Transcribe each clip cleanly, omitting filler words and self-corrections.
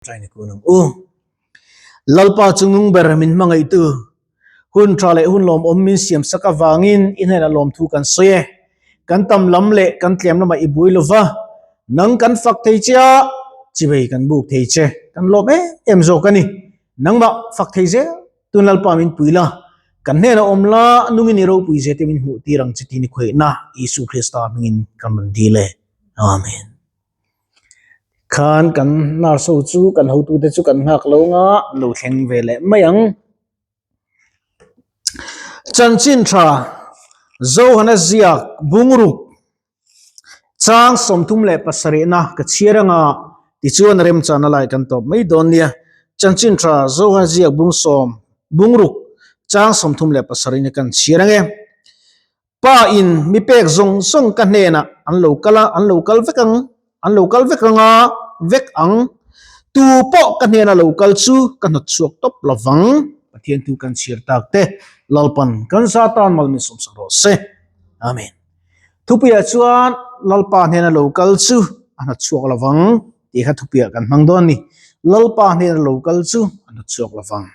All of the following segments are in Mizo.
Ṭaini kun ang u. Lalpa chungnung ber min hmangaihtu, hun ṭha leh hun lawmawm min siam sak avangin i hnenah lawmthu kan sawi e. Kan tam lam leh kan tlem lamah i buai lo va, nang kan fak thei che a, chivei kan buk thei che, kan lawm em em zawk a ni. Nangmah fak thei zel tun Lalpa min pui la, kan hnenah awm la, nungin i ropui zia te min hmuh tir ang che tih ni khuaihna Isua Krista hmingin kan rawn dil e. Amen. Khan kan nurse ho chu kan hotute chu kan nghak lo nga lo thleng ve leh mai ang. Chanchin tha Zohana ziak bungruk chang 37 na ka chhiar anga tichuan remchana lai kan tawp mai dawn nia. Chanchin tha Zohana ziak bung sawm bungruk chang 37 na kan chhiar ange. Pa in mi pek zawng zawng ka hnenah an lo kal a, an lo kal vek ang, an lo kal vek ang a, vek ang. Tu pawh ka hnena lo kal chu ka hnawt chhuak tawp lo vang. Pathian thu kan chhiar tak te Lalpan kan za tan mal min sawmsak rawh se. Amen. Thupuiah chuan Lalpa hnena lo kal chu a hnawt chhuak lo vang tih kha thupuiah kan hmang dawn a ni. Lalpa hnena lo kal chu a hnawt chhuak lo vang.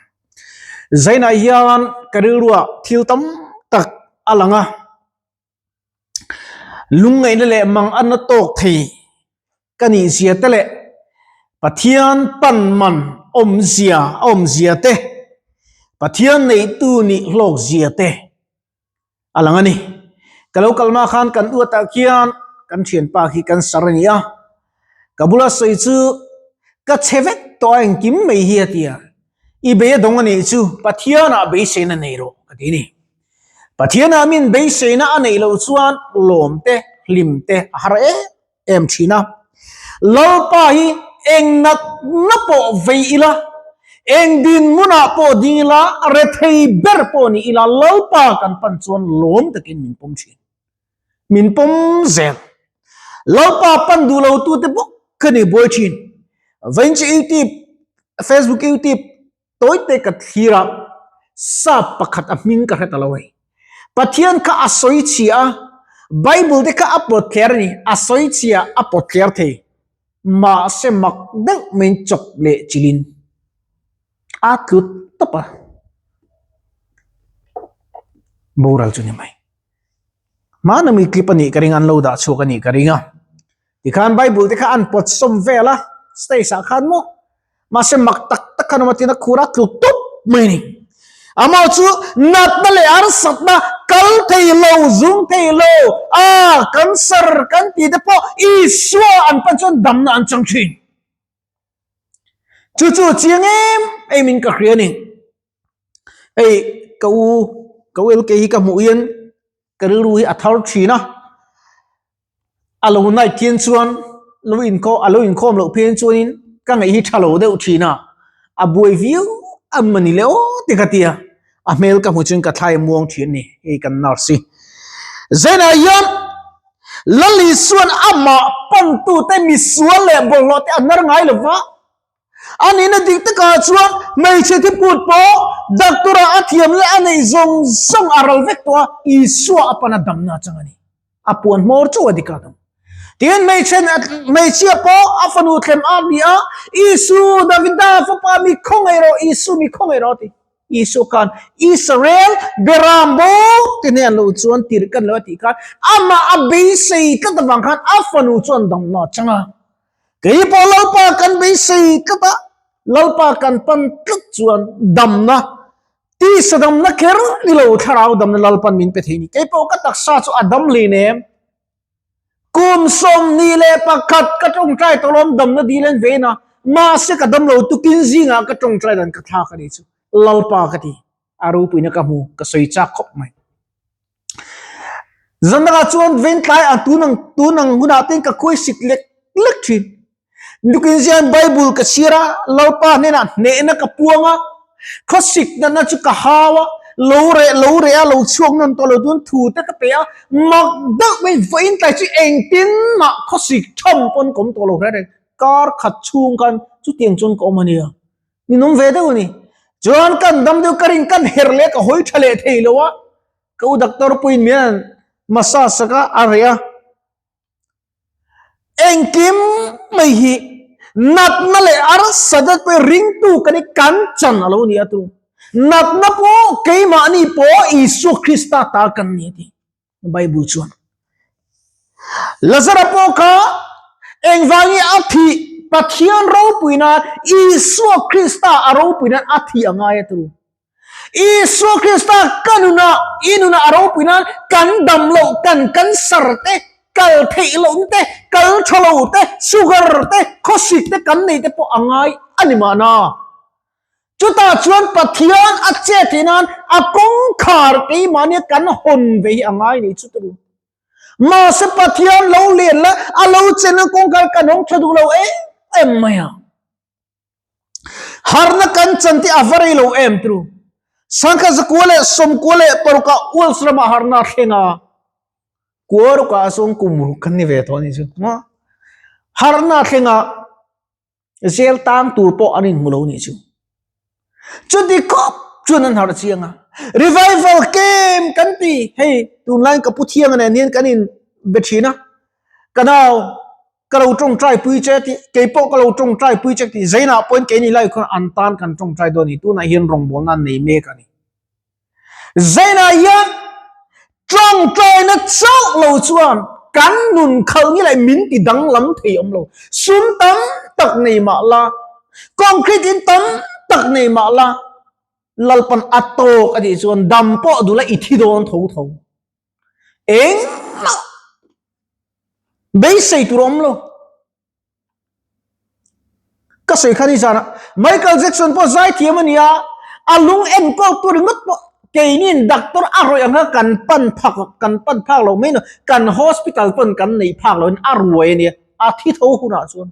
Zainah hian ka rilruah thil tam tak a lang a, lungngaihna leh mang a na tawk thei ka nih zia te leh Pathian pan man awmzia a awmzia te, Pathian neihtu nih hlawk zia te a lang a ni. Ka lo kal hma khan kan uatah khian kan thianpa khi cancer a ni a, ka bula sawi chu ka chhe vek tawh a engkim mai hi a ti a, i bei a dawng a nih chu Pathianah beiseina nei rawh ka ti a ni. Pathianah min beiseina a neih loh chuan lawm te hlim te a har em em thin a. Lalpa hi eng nat na pawh vei ila, eng dinhmunah pawh ding ila, rethei ber pawh ni ila, Lalpa kan pan chuan lawm takin min pawm thin. Min pawm zel. Lalpa pan duh lo tute bawk ka ni buai thin. Vainchi YouTube, Facebook YouTube Tawite ka thlir a, sap pakhat a hming ka hre ta lo hei. Pathian kha a sawi chhia a, Bible te kha a pawt thler a ni, a sawi chhia a pawt thler thei. Mahse mak deuh maiin chawp leh chilhin a tlut tawp a, boral chu ni mai. Hmana mi clip a nih ka ring a, an lo dah chhuak a nih ka ring a. Tikhan Bible te kha an pawt sawm vel a, stage ah khan maw. Mahse mak tak tak khan awm a, tin a khur a tlu tup mai a ni. Amah chu natna leh harsatna kal thei lo, zung thei lo, a cancer kan tih te pawh Isua an pan chuan damna an chang thin. Chu chu chiang em em in ka hria a ni. Hei ka u ka u LK hi ka hmuh hian ka rilru hi a thar thin a, a lo night hian chuan lo inkhawm a lo inkhawm loh phei chuanin ka ngaih hi tha lo deuh thin a, a buai viau a mawni le aw te ka ti a, a hmel ka hmuh chuan ka thlai muang thin a ni hei kan nurse hi. Zainah hian Lali chuan amah pantute misual leh bawlhhlawh te a hnar ngai lo va. A nihna dik takah chuan hmeichhe thiput pawh doctor ah a thiam leh a neih zawng zawng a ral vek tawh a, Isua a pana damna chang a ni. A puan hmawr chauh a dik a dam. Tin, hmeichhe hmeichhia pawh a fanu thlem a ni a, Isu, Davida fapa mi khawngaih rawh, Isu mi khawngaih rawh a ti. Isua khan Israel beram bo te hnen lo chuan tirh kan lo a tih khan amah a beisei tlat avang khan a fanu chuan damna a chang a. Kei pawh Lalpa kan beisei tlat a, Lalpa kan pan tlat chuan damna, tisa damna kher ni lo thlarau damna Lalpan min pe thei ni. Kei pawh ka taksa chu a dam hlei nem. Kum 21 ka tawngtai tawlawm damna dil an vein a, mahse ka dam lo tukin zingah ka tawngtai dan ka thlak a ni chu. Lalpa ka ti, a ropuina ka hmu, ka sawi chak khawp mai. Zandangah chuan ventlai a tunang tunang hunah ten ka khuai sik lek lek thin. Nukin zian Bible ka chhiar a, Lalpa hnenah hnehna ka puang a, khawsik natna chu ka hau a, lo reh lo reh a, lo chhuak nawn tawh lo tun thu te ka pe a, mak deuh mai vawiin tlai chu engtin mah khawsik tham pawn ka awm tawh lo reng reng. Kar khat chhung khan chutiang chuan ka awm a nia. Ninawm ve deuh a ni. Chuan kan dam deuh ka rin kan herh leh ka hawi tha leh thei lo a. Ka u doctor puiin min an massage sak a, a reh a. Engkim mai hi Natna leh arsa te pawh ringtu kan hi kan chan a lo ni a tu. Natna pawh keimahni pawh Isua Krista ta kan ni a ti. Bible chuan. Lazara pawh kha engvangi a thih Pathian ropui nan Isua Krista a ropui nan a thih a ngai a tu. Isua Krista ka nunah, i nunah a ropui nan kan dam loh, kan cancer te, kal theih loh te, kal tha lo te, sugar te, khawsik te kan nei te pawh a ngai a ni mahna. Chutah chuan Pathian a chet theih nan a kawngkhar keimahnia kan hawn ve hi a ngai nei chu turu. Mahse Pathian lo len la, a lo chen a kawngkhar kan hawng tha duh lo em em mai a. Harna kan chan te a va rei lo em turu. Sangkhat zakua leh sawmkua leh parukah Wales ramah harna a thleng a. Kua rukah chuan kum ruk kan ni ve tawh a nih chu. Harna a thleng a, zel tang tur pawh an inhmu lo nih chu. Chuti khawp chuan an harh chiang a. Revival camp kan ti, hei tunlaiin ka pu thianga nen hian kan in be thin a, ka nau ka lo tawngtai pui che tih, kei pawh ka lo tawngtai pui che tih Zainah pawhin keini lai khawn an tan kan tawngtai dawn a ni, tunah hian rawngbawlna an nei mek a ni. Zainah hian tawngtaina chauh lo chuan kan nun khalh nge leh min ti danglam thei awm lo. Sum tam tak nei mah la, concrete in tam tak nei mah la, Lalpan a tawk a tih chuan dam pawh duh la i thi dawn tho tho. Engmah beisei tur a awm lo. Ka sawi kha ni zana Michael Jackson pawh zaithiam a ni a, a lung enkawl tur ringawt pawh keinin doctor a rawih ang kha kan pan phak kan pan phak lo mai no, kan hospital pawn kan neih phak loin a ruai a nia, a thi tho hunah chuan.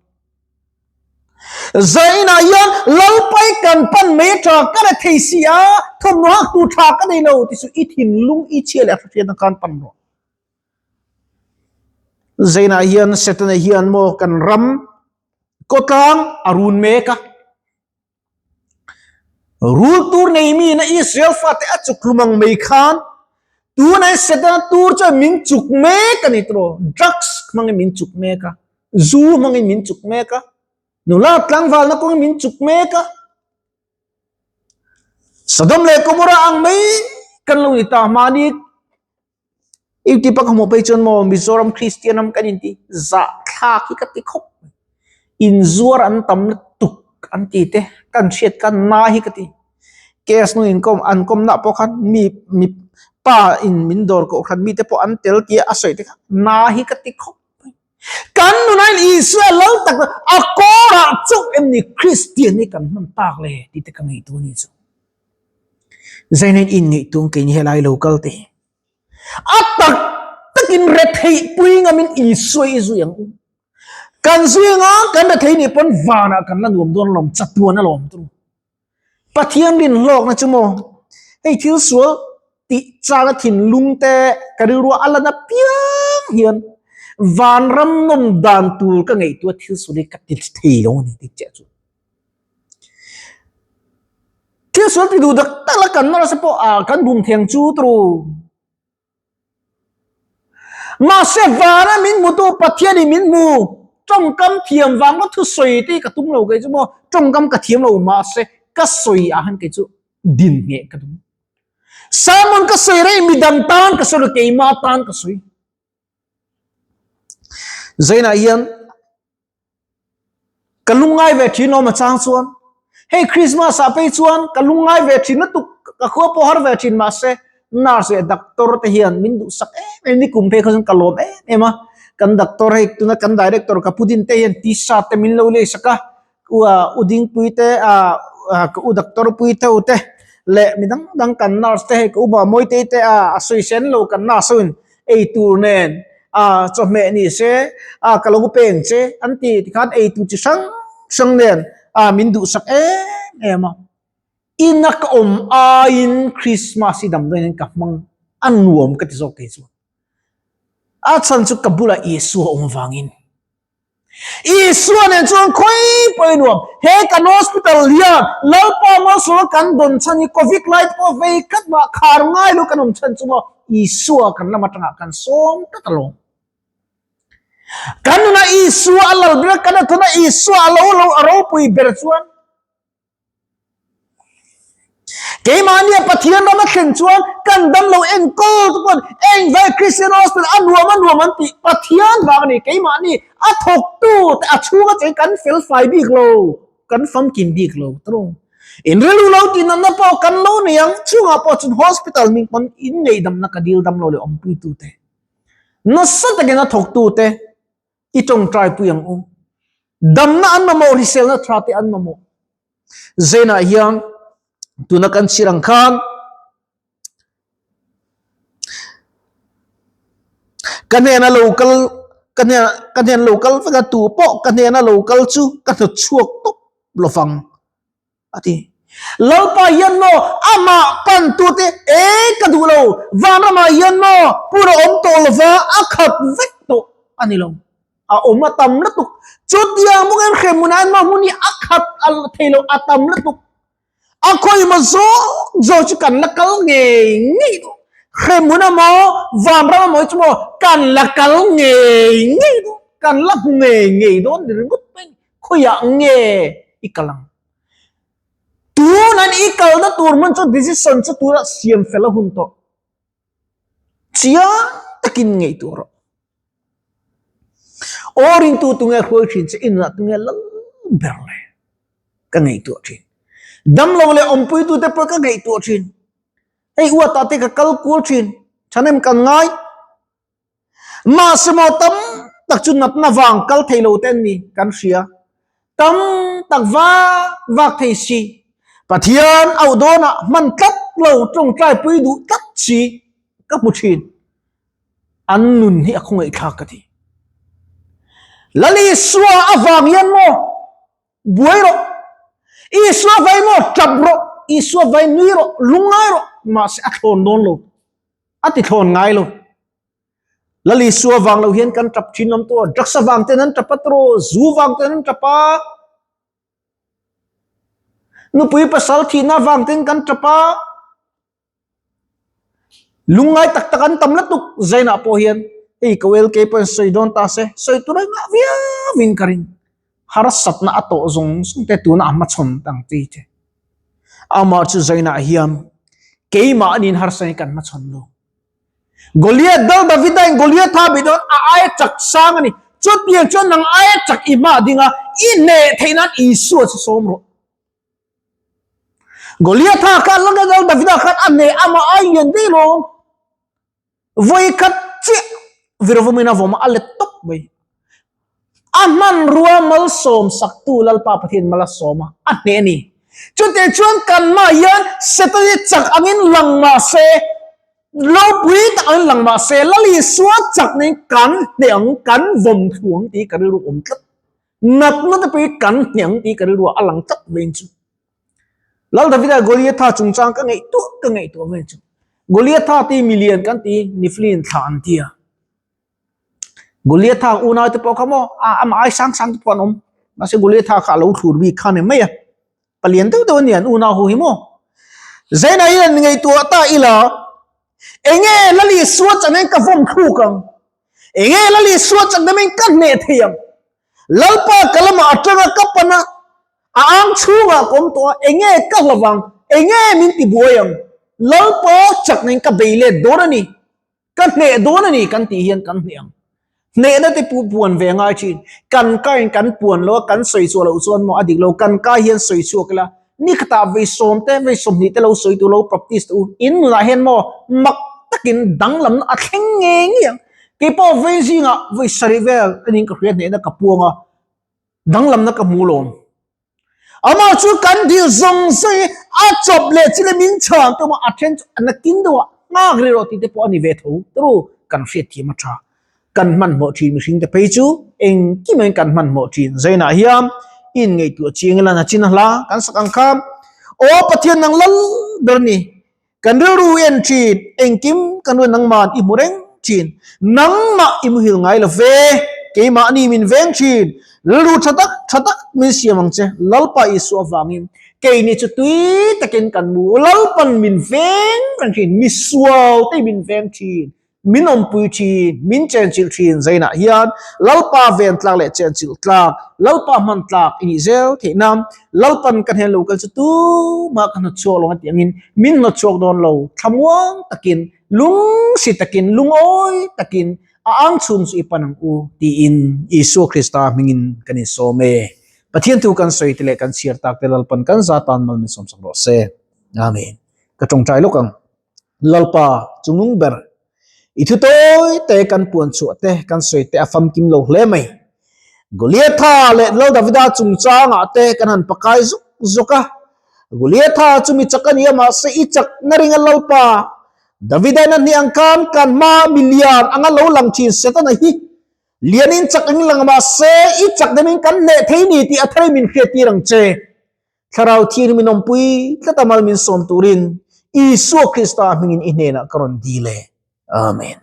Zainah hian Lalpai kan pan mai a tha ka la thei si a, thawmhnaw hak tur tha ka nei lo ti chu i thinlung i chhia leh a hriat ang khan pan rawh. Zainah hian Setana hian maw kan ram kawtlang a run mek a. Rul tur nei mi na Israel fate a chuk hlum ang mai khan tunah hian Setana tur chuan min chuk mek a ni tawh. Drugs hmangin min chuk mek a, zu hmangin min chuk mek a, nula tlangvalna kawngin min chuk mek a. Sodom leh Gomorrah ang mai kan lo ni ta mahni Youtube a ka hmuh phei chuan maw Mizoram Christian ram kan inti zahthlak hi ka ti khawp mai. Inzuar an tam lutuk an ti te kan hriat khan na hi ka ti. Case nu inkawm an kawmna pawh khan mi mi pa in min dawr koh khan mite pawh an tel tia a sawi te kha na hi ka ti khawp mai. Kan nunain Isua lal tak a kawrah chauh em ni Christian hi kan hman tak le tih te ka ngaihtuah a ni chu. Zainain in ngaihtuah ang keini helai lo kal te hi. A tak takin retheih pui ngamin Isua i zui ang u. Kan zui anga kan rethei nih pawn vanah kan la nuam dawn alawm, chatuan alawm turu. Pathian rin hlawkna chu maw hei thil sual tih chana thinlung te ka rilru a lan apiang hian vanram nawm dan tur ka ngaihtuah thil sual hi ka ti thei lo a ni tih chiah chu. Thil sual ti duh tak tak la kan nasa pawh ah kan bum theng chu tru. Mahse vana min hmutu Pathian in min hmu tawngkam thiam vang ngawt thu sawi te hi ka tum lo kei chu maw tawngkam ka thiam lo mahse ka sawi ah han kei chu din ngheh ka tum. Sermon ka sawi rei midang tan ka sawi lo keimah tan ka sawi. Zainah hian Ka lungngai ve thin awm a chang chuan hei Christmas ah phei chuan ka lungngai ve thin lutuk ka khua pawh har ve thin mahse nurse leh doctor te hian min duhsak em em ni kum phei kha chuan ka lawm em em a kan doctor hei tuna kan director ka pu din te hian t-shirt te min lo lei sak a u dingpui te ah ka u doctor pui tho te leh mi dang dang kan nurse te hei ka u Mamawitei te ah a sawi sen lo kan nurse ho in ei tur nen a chawhmeh ni se a ka lo peng che an ti tikhan ei tur chi hrang hrang nen a min duhsak em em a ina ka awm aiin Christmas hi damdawiin hian ka hmang a nuam ka ti zawk thei chuan a chhan chu ka bulah Isua awm avangin. Isua nen chuan khawi pawh i nuam. He kan hospital hian Lalpa malsawmna kan dawn chhan hi Covid lai te pawh vei khat mah khar ngai lo kan awm chhan chu maw Isua kan lam atangah kan sawm tlat alawm. Kan nunah Isua a lal ber a, kan athuna Isua a lo lo a ropui ber chuan Keimahnia Pathian ram a thlen chuan kan dam lo enkawl te pawn engvai Christian Hospital a nuam a nuam an tih Pathian vang a ni. Keimahni a thawktu te a chhunga cheng kan fel fai bik lo, kan famkim bik lo tawng. In rilru lo tih natna pawh kan lo nei ang, chungah pawh chuan hospital hming pawn in ngeihdamna ka dil dam lo leh awmpuitu te, nasa takin a thawktu te i tawngtai pui ang u. Damna an mamawh, hriselna tha te an mamawh. Zainah hian tuna kan chhir ang khan ka hnena lo kal ka hnen ka hnen lo kal vek a tu pawh ka hnena lo kal chu ka hnawt chhuak tawp lovang a ti. Lalpa hian maw amah pantute e ka duh lo vanramah hian maw pur a awm tawh lova a khat vek tawh a ni lo. A awm a tam lutuk. Chutiang bawkin hremhmunah hian maw hmun hi a khat a thei lo a tam lutuk. A khawi maw zawk zawk chu kan la kal ngei ngei duh. Hremhmun emaw vanram emaw hi chu maw kan la kal ngei ngei duh. Kan la hmu ngei ngei dawn ni ringawt mai a ni. Khawiah nge i kal ang? Tunan i kalna tur hmun chu decision chu tunah siam fel a hun tawh. Chiang takin ngaihtuah rawh. Aw ringtu tunge hruai thin che inah tunge lal ber le ka ngaihtuah thin. Damlo leh awmpuitu te pawh ka ngaihtuah thin. Hei uatah te ka kal kual thin. Thahnem kan ngai. Mahse maw tam tak chu natna vang kal thei lo te an ni kan hria. Tam tak vak vak thei si. Pathian auh dawnah hman tlat lo tawngtai pui duh tlat si ka hmu thin. An nun hi a khawngaihthlak ka ti. Lal Isua avang hian maw buai rawh. Isua vai maw tap rawh. Isua vai nui rawh, lungngai rawh. Mahse a thlawn dawn lo. A ti thlawn ngai lo. Lal Isua vang lo hian kan tap thin awm tawh a, drugs avang ten an tap a tawh, zu vang ten an tap a, nupui pasal thihna avang ten kan tap a, lungngai tak tak an tam lutuk zainah pawh hian hei ka well kei pawhin sawi dawn ta se, sawi tur a ngah viauin ka ring. Harsatna a tawh zawng zawng te tuna a hmachhawn ang chi te. Amah chu zainah hian keimahniin harsa hi kan hmachhawn lo. Goliath dal Davida in Goliath a beih dawn a aia chak sang a ni. Chutiang chuan nang aia chak i hma ding a, i hneh theih nan Isua chu sawm rawh. Goliath a khan langa dal Davida khan a hneh amah ai lian daih lawm. Vawi khat chiah virvawmin a vawm a, a let tawp mai. A hmanrua malsawm saktu Lalpa Pathian mal a sawm a, a hneh a ni. Chutih chuan kan mah hian Satan hi chak angin lang mah se, ropui tak angin lang mah se, Lal Isua chak nen kan hneh ang, kan vawm thlu ang tih ka rilru awm tlat. Natna te pawh hi kan hneh ang tih ka rilru ah a lang tlat mai chu. Lal Davida Goliatha chungchang ka ngaihtuah ka ngaihtuah mai chu. Goliatha ti milian kan ti Niflin thla an ti a. Goliatha unau te pawh kha maw a amah ai sang sang te pawh an awm mahse Goliatha kha a lo thlur bik kha a ni mai a palian deuh deuh a ni an unau ho hi maw Zaina hian ngaihtuah ta ila enge Lal Isua changin ka vawm thluk ang enge Lal Isua changin ka hneh thei ang Lalpa ka lamah atanga ka pana a ang chhungah ka awm tawh a enge ka hlavang enge min ti buai ang Lalpa chakna in ka bei let dawn a ni Ka hneh dawn a ni kan tih hian kan hneh ang. Hnehna te pu puan ve ngai thin. Kan kain kan puan lo a, kan sawi chhuah loh chuan maw a dik lo. Kan kai hian sawi chhuak ila, ni khatah vei sawm te, vei 20 te lo sawi tur lo practice teh u. In nunah hian maw mak takin danglamna a thleng ngei ngei ang. Keipawh vei zingah vawi sarih vel anin ka hria hnehna ka puang a, danglamna ka hmu lawm. Amah chu kan dil zawng zawng hi a chawp leh chi leh min chhan tum a, a then chu a nakin deuh ah nghak rih rawh tih te pawh a ni ve tho turu kan hriat thiam a tha. Kan hmanhmawh thin mihring te phei chu engkim in kan hmanhmawh thin. Zainah hian in ngaihtuah chiang ila nachin a hla kan sak ang kha Aw Pathian nang lal ber ni. Kan rilru i en thin, engkim kan ru nangman i hmu reng thin. Nangmah i muhil ngai lo ve, keimahni min veng thin. Rilru tha tak tha tak min siam ang che, Lalpa Isua avangin. Keini chu tui takin kan mu, Lalpan min veng reng thin, misual te min veng thin. Min awmpui thin, min chenchilh thin zainah hian Lalpa ven tlak leh chenchilh tlak, Lalpa hman tlak i nih zel theih nan Lalpan ka hnen lo kal chu tumah ka hnawtchhuak lo ang tih angin min hnawtchhuak dawn lo, thlamuang takin, lungsi takin, lungawi takin a ang chhung chu i pan ang u tiin Isua Krista hmingin kan insawm e. Pathian thu kan sawi te leh kan chhiar tak te Lalpan kan za tan mal min sawmsak rawh se. Amen. Ka tawngtai lawk ang. Lalpa chungnung ber i thu tawi te kan puan chhuah te kan sawi te a famkim lo hle mai. Goliatha leh Lal Davida chungchangah te kan han pakai zuk zuk a. Goliatha chu mi chak a ni a mahse i chak na ring a Lalpa Davida in a hnih ang khan kan hma mi lian anga lo lang thin Setana hi lianin chak eng lang mahse i chak demin kan hneh thei ni tih a thar in min hriattir ang che. Thlarau thianghlim in awmpui tlat a mal min sawm turin Isua Krista hmingin i hnenah ka rawn dil e. Amen.